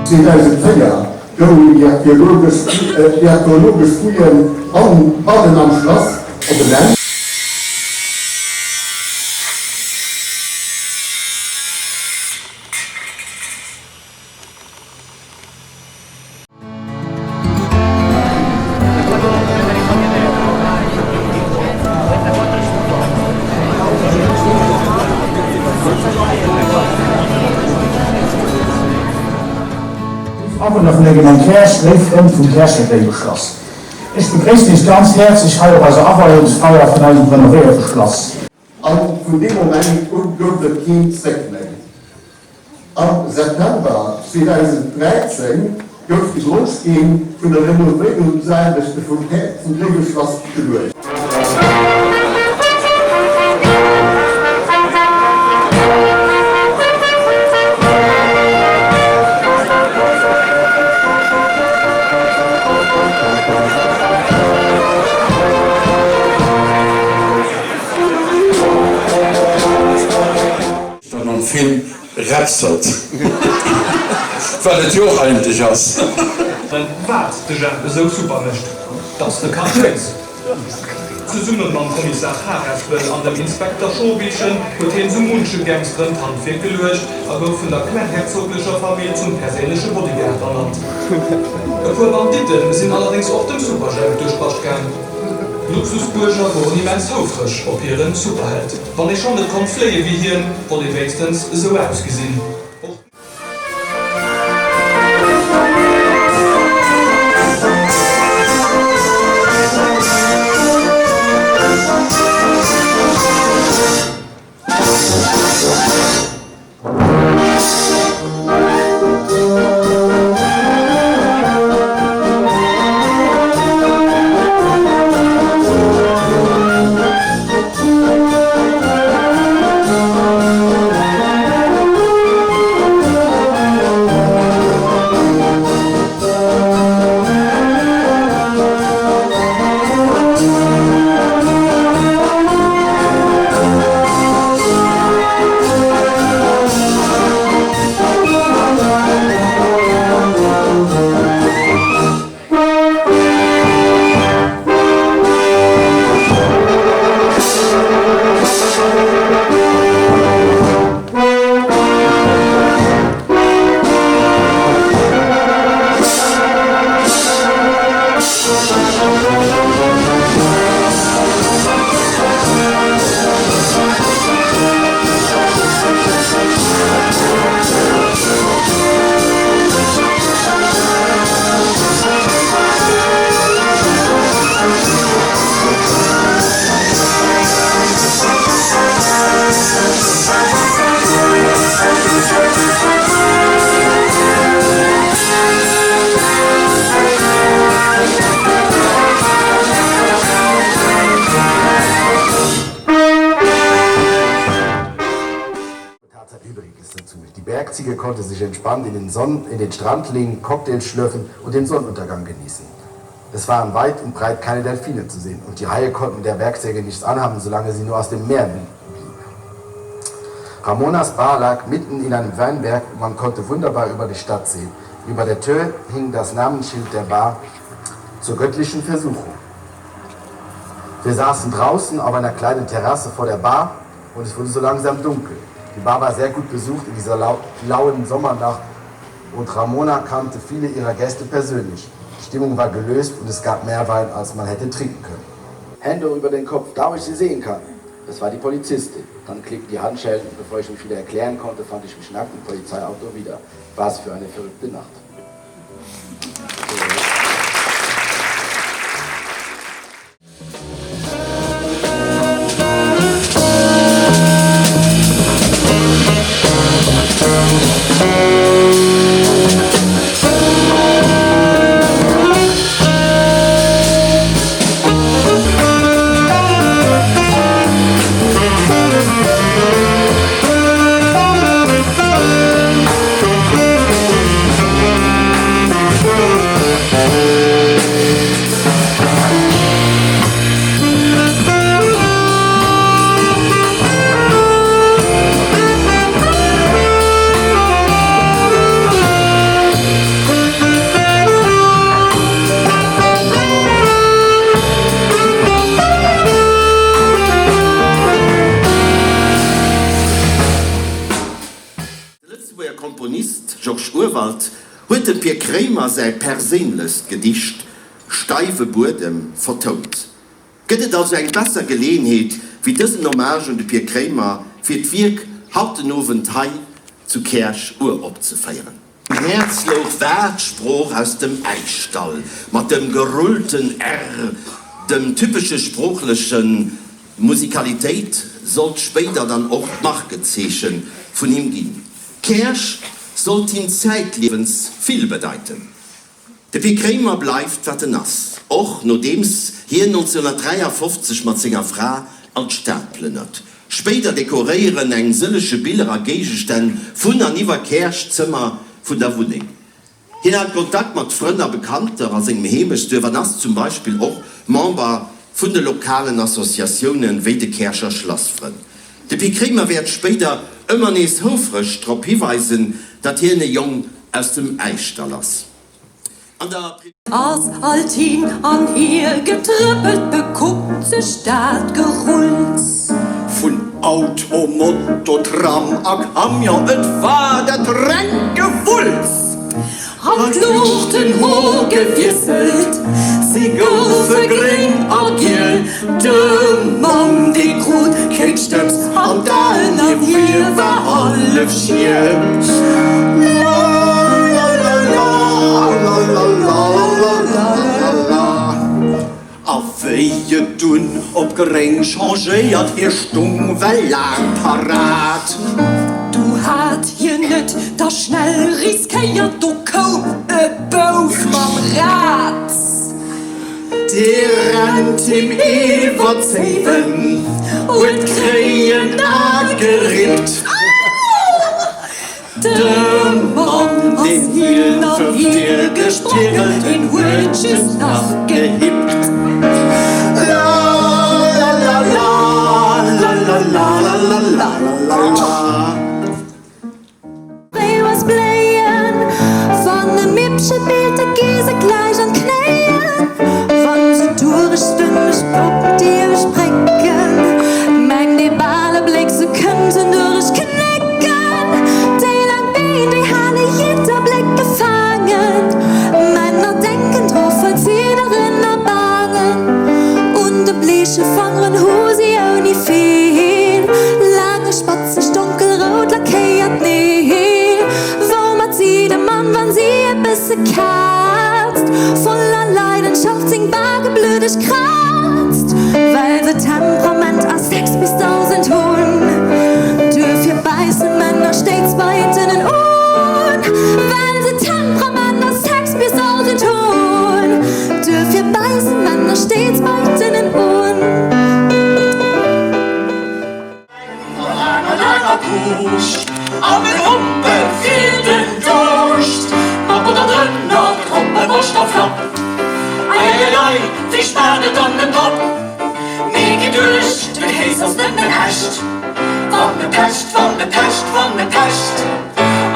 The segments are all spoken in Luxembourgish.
2004 goungen déi archeologesch Fouillen bannen am Schlass op en Enn. Léif Awunner vun der Gemeng Käerch, léif Frënn vum Käercher Gréiweschlass, Ech begréissen Iech ganz häerzlech hei op eiser Aweiungsfeier vun eisem renovéierte Schlass. A vun deem Moment u gouf et keen Zréck méi. Am September 2013 gouf de Grondsteen vun der Renovéierungsaarbechte vum Gréiweschlass geluecht. Wat mam Film Repsert, wat et jo och eigentlech ass. Wat de Jemp esou super mécht, t'ass de Karthäus. Zesumme mam Kommissar Harespel an dem Inspekter Schobischen huet hien sou munche Gangsteren d'Handwierk geluecht a gouf vun der klengherzoglecher Famill zum perséinleche Bodyguard ernannt. E puer Banditten sinn allerdéngs och dem Superjhemp duerch d'Bascht gaang. D'Luxusbuerger woren immens houfreg op hiren Superheld. Wann ee schonn net konnt fléie wéi hien, wollt ee wéinstens esou ausgesinn. Och. Tatzat Übriges dazu. Die Bergziege konnte sich entspannt in den, Sonn in den Strand legen, Cocktails schlürfen und den Sonnenuntergang genießen. Es waren weit und breit keine Delfine zu sehen und die Haie konnten der Bergsäge nichts anhaben, solange sie nur aus dem Meer blieb. Ramonas Bar lag mitten in einem Weinberg und man konnte wunderbar über die Stadt sehen. Über der Tür hing das Namensschild der Bar zur göttlichen Versuchung. Wir saßen draußen auf einer kleinen Terrasse vor der Bar und es wurde so langsam dunkel. Die Bar war sehr gut besucht in dieser lau lauen Sommernacht und Ramona kannte viele ihrer Gäste persönlich. Die Stimmung war gelöst und es gab mehr Wein, als man hätte trinken können. Hände über den Kopf, da wo ich sie sehen kann. Es war die Polizistin. Dann klickten die Handschellen und bevor ich mich wieder erklären konnte, fand ich mich nackt im Polizeiauto wieder. Was für eine verrückte Nacht. Lëtzebuerger Komponist Georges Urwald huet dem Pir Kremer säi perséinlechst Gedicht Steiwe Buedem vertount. Gëtt et also eng besser Geleeënheet wéi dësen Hommage un de Pir Kremer fir d'Wierk haut den Owend hei zu Käerch uropzeféieren? Um Häerz louch war d'Sprooch aus dem Äischdall, mat dem gerullten r, dem typesche sproochlechen Musikalitéit sollt spéider dann och d'Markezeeche vun him ginn. Käerch sollt him zäitliewens vill bedeiten. De Pit Kremer bleift wat en ass, och nodeems hien 1953 mat senger Fra an d'Stad plënnert. Spéider dekoréieren eng sëllege Biller a Géigestänn vun an iwwer Käerch d'Zëmmer vun der Wunneng. Hien hat Kontakt mat Frënn a Bekannter a sengem Heemechtsduerf an ass zum Beispill och Member vun de lokalen Associatioune wéi de Käercher Schlassfrënn. De Pit Kremer wäert spéider ëmmer nees houfreg drop hiweisen, datt hien e Jong aus dem Äischdall ass. An der. Ass alt hin an hier getrëppelt, bekuckt sech dat Gerulls. Vun Auto, Moto, Tram a Camion, et war dat rengt Gewulls. An d'Luuchten hu gewiesselt, si goufe gréng a giel. De Mann, dee krut kéng Stëbs an d'Aen an hie war hallef schiel. A wéi et dunn op gréng changéiert, hie stung well laang parat. Du hat hien et da schnell riskéiert, do koum e Bouf mam Rad. Dee rennt him iwwer d'Zéiwen, huet d'Kréien agerippt. De Mann ass hin an hier gesprongen, hien huet just nach gehippt. Fréijoersbléien, wann e Mippche billt, da gi se gläich an d'Knéien. Wann se durech de mech op d'Dier sprécken, mengt ee bal e Bléck, se kënnten durech knécken. Déi laang Been, déi hale jidder Bléck gefaangen. Männer denken dru voll Zidderen a Baangen. Un de bleeche Fangeren hu si ouni Feel laange spatzeg donkelrout lackéiert Neel. Woumat si de Mann, wann si e bësse kätzt, voller Leidenschaft seng Bake bluddeg krazt, well se Temperament a Sex bis 1000 hunn. Duerfir bäisse Männer stéits bei dennen un, well se Temperament a Sex bis 1000 hunn. Duerfir bäisse Männer stéits bei dennen un. Enger laanger Kuuscht an en Humpen fir den Duuscht. Mat oder drënner Kroppe Woscht a Flapp. Eieiei, wéi schmaacht et an dem Papp? Mee geduecht, de Kéis ass nëmmen echt. Wann e pecht, wann e pecht, wann e pecht.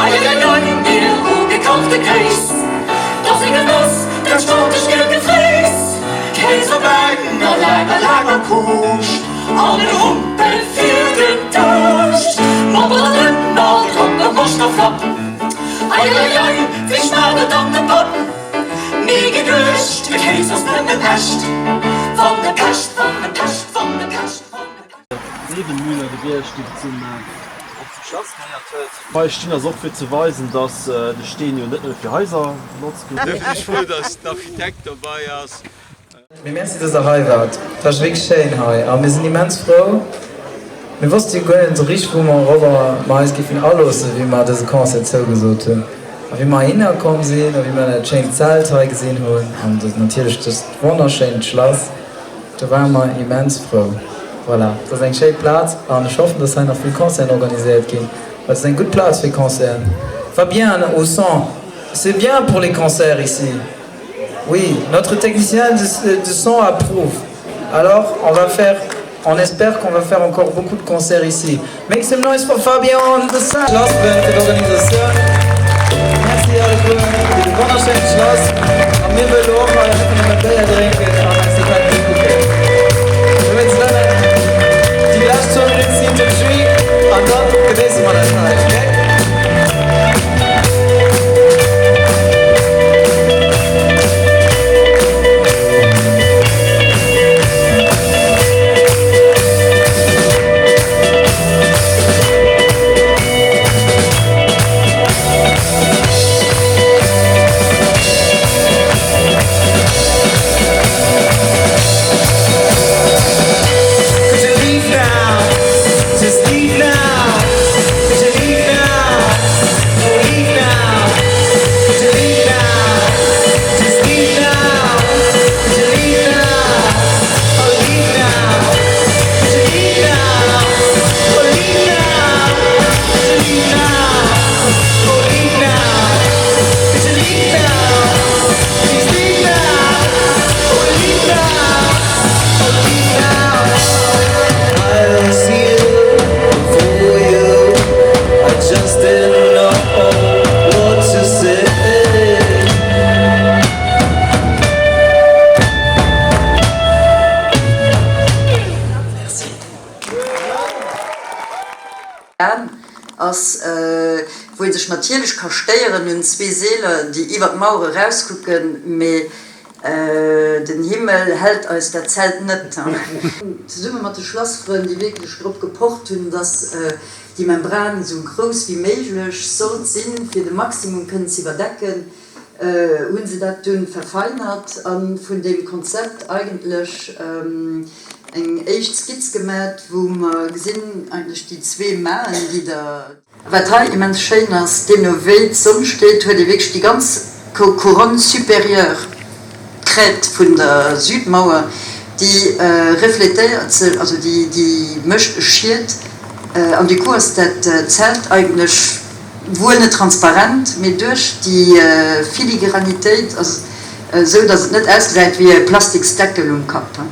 Eieiei, mir hu gekachte Kéis. 't ass e Genoss, dat stautegt gielt Gefréiss. Kéis op enger laanger, laanger Kuuscht. An en Humpel fir den Duuscht. Mat oder drënner Kroppe Woscht a Flapp. Eieiei, wéi schmaacht et an dem Papp? Mee geduecht, de Kéis ass nëmmen echt, wann e pecht, wann e pecht, wann e pecht, wann e pecht. Sevenmühle gewiescht, déi zum och zum Schlass gehéiert huet. Hei stinn ass och fir ze weisen, dass de Steen jo net nëmme fir Haiser benotzt ginn. Duerfir sinn ech frou, dass den Architekt dobei ass. Mee merci dass der hei waart, et war wierklech schéin hei a mir sinn immens frou. Mir wosste jo guer net esou richteg wou mer wourower mer eis géifen aloossen wéi mer dëse Concert zougesot hunn a wéi mer heihinner komm sinn a wéi mer dat schéint Zelt hei gesinn hunn an natierlech dëst wonnerschéint Schlass, do ware mer immens frou. Voilà, et ass eng schéi Plaz an ech hoffen dass hei nach vill Concerten organiséiert ginn, well et ass eng gutt Plaz fir Concerten. Fabien au son, c'est bien pour les concerts ici. Oui, notre technicien de, de son approuve. Alors, on va faire, on espère qu'on va faire encore beaucoup de concerts ici. Make some noise for Fabien de Saint fir d'Organisatioun. Merci alleguer fir de wonnerschéine Schlass. A mir wëlle och hei einfach nëmme Béier drénken an eis dat hei ukucken. Sou wéinst Lenne, déi lescht zwou Minutte sinn de Jus an dann genéisse mer dat hei, okay? wou ee sech natierlech ka stéieren un zwee Seeler, déi iwwer d'Mauer erauskucken, mee den Himmel hält eis dat Zelt net. Zesumme mat de Schlassfrënn, déi wierklech drop gepocht hunn, dass déi Membran esou grouss wéi méiglech sollt sinn, fir de Maximum kënnen ze iwwerdecken, hu se dat dunn verfeinert a vun deem Konzept eigentlech eng éischt Skizz gemat, wou mer gesinn eigentlech déi zwee Maen, déi der. Wat hei immens schéin ass, deemno wéi d'Sonn steet, huet ee wierklech déi ganz Couronne supérieure, d'Crête vun der Südmauer, déi reflétéiert sech, also déi mécht e Schiet an du coup ass dat Zelt eigentlech wuel net transparent, mee duerch déi Filigranitéit ass et esou, datt et net ausgesäit wéi e Plastiksdeckel um Kapp.